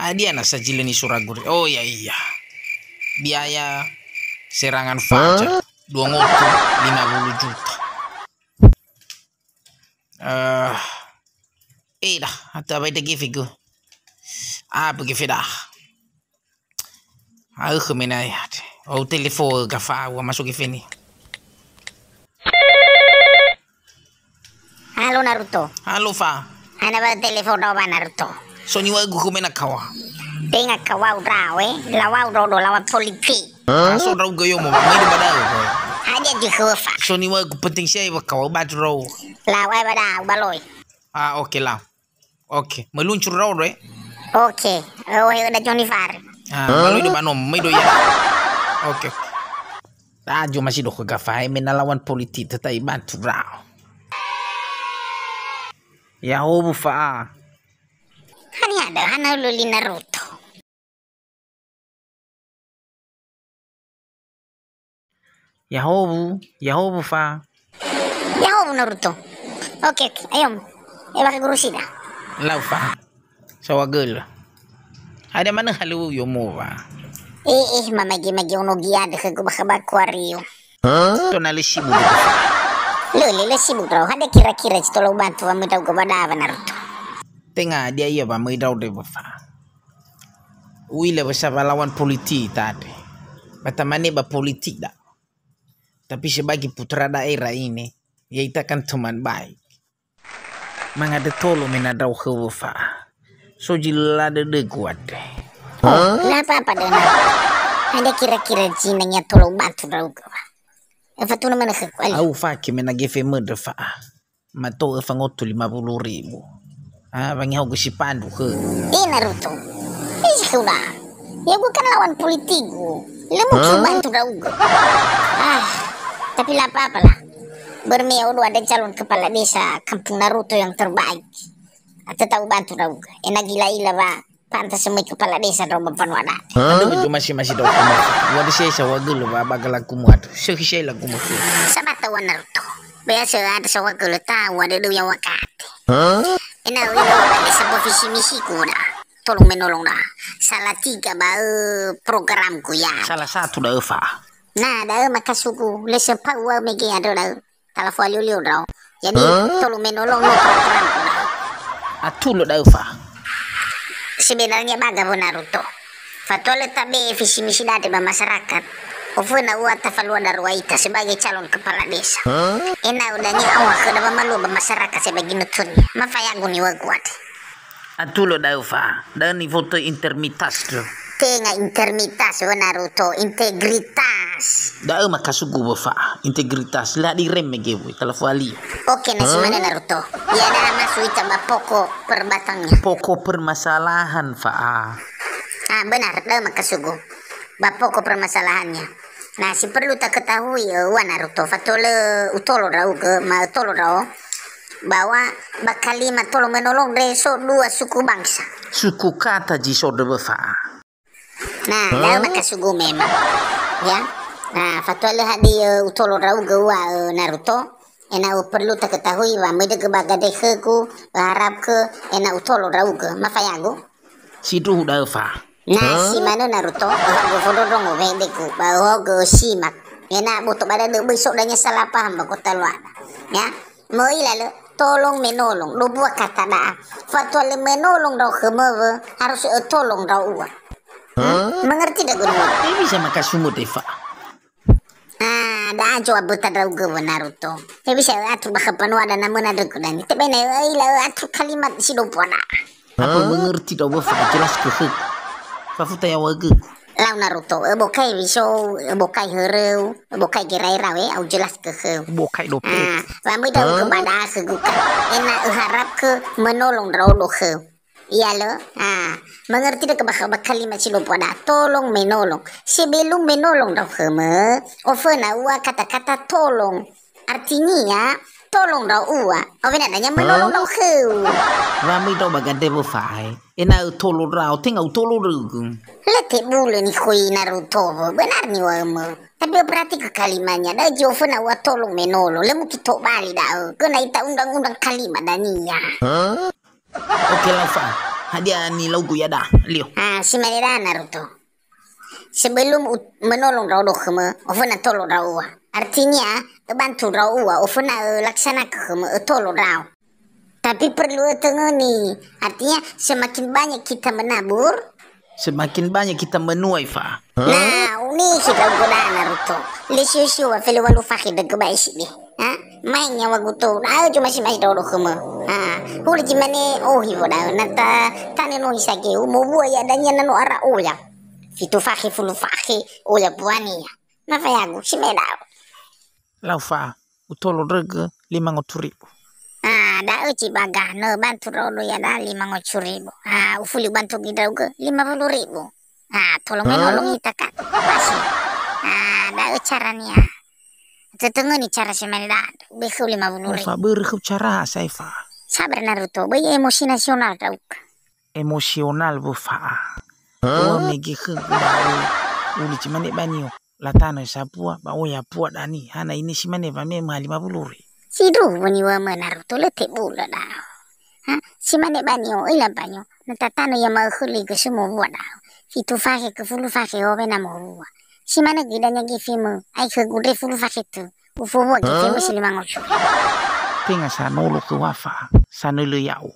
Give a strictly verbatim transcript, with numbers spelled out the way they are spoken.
Hadia nasa zi lö nisura guru? Oh, ya, iya. Biaya serangan fajar, dua ngotu lima puluh juta. Eh, eh, dah, atau apa ita gefe go? Apa gefe dah? Ae khö mena ya. Oh, telefon gafa wa masuk gefe ni. Halo, Naruto. Halo, Fa. Hana ba telefon dao ba, Naruto? So niŵa'ögu khö mena kawa. Tenga kawa u drao, eh. Lawa u drao do lawa politik. Hah? So drao gö yomo, ba, mai do ba da'ö, Fa. Hadia zi khö, Fa? So niŵa'ögu penting siai wa kawa batu drao. Lawa ba da'ö, baloi. Ah, oke, la. Oke, meluncur drao do, eh. Oke, oh, he da Jonifar. Ah, baloi do ba nom, mai do ya. Oke, oke. Tajo masih do khö gafa, eh, mena lawan politik, tetai bantu drao. Ya, oh, bu Fa. Hani ada, hana luli Naruto. Yahowu, yahowu Fa. Yahowu Naruto. Oke, oke, ayo. Ewa ke guru sida. Lau Fa. Sawagöl. Ada mana halu yomo Fa. Eh, eh, mamage-mage ono gia deh ke gubah-gubah kuario. Hah? Tona lesi budu Fa. Lele, lesi budu. Hada kira-kira cito lau bantu wa medau gubah dawa Naruto. Tenga dia iya ba medau de Fa. Uila bersama lawan politik tadi. Ba tamane ba politik da. Tapi sebagai putra daerah ini, ya ita kan teman baik. Mangandrö tolo mena drao khöwö Fa. So zi lö la dödögu andre. Oh, la apa-apa döna. Hada kira-kira zinangea tolo batu ndra'ugö Fa. Öfatuna manö khögu, ali. Au Fa ke mena gefe möndrö Fa. Mato öfa ngotu lima puluh ribu. Ah, wangihaogö si pandu khö. Eh, Naruto. Eh, si khöda. Ya, gua kan lawan politik, gua. Lemu hah? Bantu ndra'ugö. Ah, tapi la apa-apa lah. Bermeo dua ada calon kepala desa Kampung Naruto yang terbaik. Atau tahu bantu ndra'ugö. Ena gila-ila, Fa. Pantas semua kepala desa dong ba mbanua adat. Hah? Aduh, itu masih, masih dong. Waduh, saya sawagöl ba, ba galagumu, aduh. Sehi saya lagumu. Sabata wa Naruto. Biasa ada sawagöl tahu ada dua yang wakat. Hah? Ena, ena, ena, ena, visi misiku da. Tolong menolong da. Salah tiga ba, eh, programku ya. Salah satu da, Fa. Nah, da, eh, makasuku. Lesen pau, eh, mege ada da. Talafua liu-liu ndrao. Jadi, hah? Tolong menolong no program. Atulö da'ö Fa. Sebenarnya baga wö Naruto. Fatua lö tabe'e visi misi dade ba masyarakat. Oföna ua tafalua darua ita sebagai calon kepala desa. Hah? Ena'ö dania awa khöda wamalua ba masyarakat sebagai nutunia. Mafayagu niŵa'ögu andre. Atulö da'ö Fa, da'ö nifotöi intermitas da'ö. Tenga intermitas wö Naruto, integritas. Da'ö makasugu wö Fa, integritas, la direm mege wö, talafua li. Oke, na si manö Naruto. Ya, da masuk ita ba pokok perbatangnya. Pokok permasalahan Fa. Ah, benar, da'ö makasugu. Ba pokok permasalahannya. Nah, si perlu taketahui, eh, wa Naruto, fatua lö utolo ndra'ugö, ma utolo ndra'o, bahwa ba kalimat tolong menolong dre so dua suku bangsa. Suku kata zi so döwö Fa. Nah, hah? Da'ö makasugu memang. Ya. Nah, fatua lö hadia, eh, utolo ndra'ugö wa, eh, Naruto. Ena'ö perlu taketahui wa möi dögö ba gade khögu, harapkö ena'ö utolo ndra'ugö. Mafayagu? Sindruhu da'ö Fa. Na, hah? Si manö Naruto, öhaogö fondrondrongo wehedegu, ba öhaogö simak. Ena'ö boto ba da'ö böi so dania salah paham ba gotaluada. Ya, möi lalö, tolong menolong, dua buah kata da'a. Fatua lö menolong ndra'o khömö wö, harus ötolong ndra'o ua. Hah? Mengerti ndra'ugö? Eh, bisa makasumu da'ö Fa. Ah, da'a joa böta ndra'ugö wö Naruto. He bisa ö'atur bakha mbanua ada namöna ndra'ugö dania. Tebai na ö'ila ö'atur kalimat si dompo ada. Apa mengerti da'ö wö Fa, jelas khögu. Fafuta yaŵa'ögu. Lau Naruto, öbokai wisou, öbokai höröu, öbokai gera'era we, au jelas khögu. Bokai dope. Ah, wa möi ndra'ugö ba da'a khögu ka. Ena'ö harapkö menolong ndra'odo khöu. Iya lö. Ah, mengerti ndra'ugö ba, ba kalimat si dompo ada, tolong menolong. Sebelum menolong ndra'o khömö, oföna ua kata-kata tolong. Artinya, tolong ndra'o ua. Oföna dania menolong ndra'o khöu. Wa möi ndra'o ba gade wö Fa e. Ena'ö tolo ndra'o, tenga utolo ndra'ugö. Lö tebulö nikhoi Naruto wö, benar niŵa'ömö. Tapi perhatikö kalimatnya, da'a zi oföna ua tolong menolong, lö mungkin tobali da'ö. Göna ita undang-undang kalimat dania. Hah? Oke, lau Fa. Hadia nilaugu iada, Lio? Ah, si mane da Naruto. Sebelum u-, menolong ndra'odo khömö, oföna tolo ndra'o ua. Artinya, öbantu ndra'o ua, oföna ölaksanakan khömö, ötolo ndra'o. Tapi perlu ötöngöni. Artinya, semakin banyak kita menabur, semakin banyak kita menuai, Fa. Nah, unikhi ndra'ugö da'a Naruto. Lö siŵö-siŵö wa felö walu fakhe ndrögö ba esi de. Ha? Maeng nyawagu tou, da'ö zomasi-masi ndra'odo khömö. Ha, hulö zi mane ohi wö da'ö. Na ta-, tanö nohi sageu, mowua ia dania na no ara oya. Fitu fakhe, fulu fakhe, oya buania. Na fayagu, si mane da'ö. Lau Fa, utolo ndra'ugö lima ngotu ribu. Ah, da'ö zi ba ganö, bantu ndra'odo iada lima ngotu ribu. Ah, ufuli bantu göi ndra'ugö lima wulu ribu. Ah, tolong menolong ita kan. Pasi. Ah, da'ö carania. Tötöngöni cara si mane da'a, ube'e khöu lima wulu ribu. Fa, börö khöu cara sa, Fa. Sabar Naruto, böi emosi nasional ndra'ugö. Emosional wö Fa. Hah? Ua mege khögu da'ö. Hulö zi mane ba Nio. Latanö sapua, ba oya pua dania. Hana ine si mane wame'e ma lima wulu ribu. Sindruhu niŵa'ömö Naruto, lö tebulö da'ö. Ha? Si mane ba Nio, öila ba Nio. Na tatanö ia ma'ökhö ligö sö mowua da'ö. Fitu fakhe kö fulu fakhe owena mowua. Si mane göi dania gefemö, ai khögu ndre fulu fakhe tö. Ufowua gefemö si lima ngotu. Tenga sanolo khöu Fa, sanölö ya'o.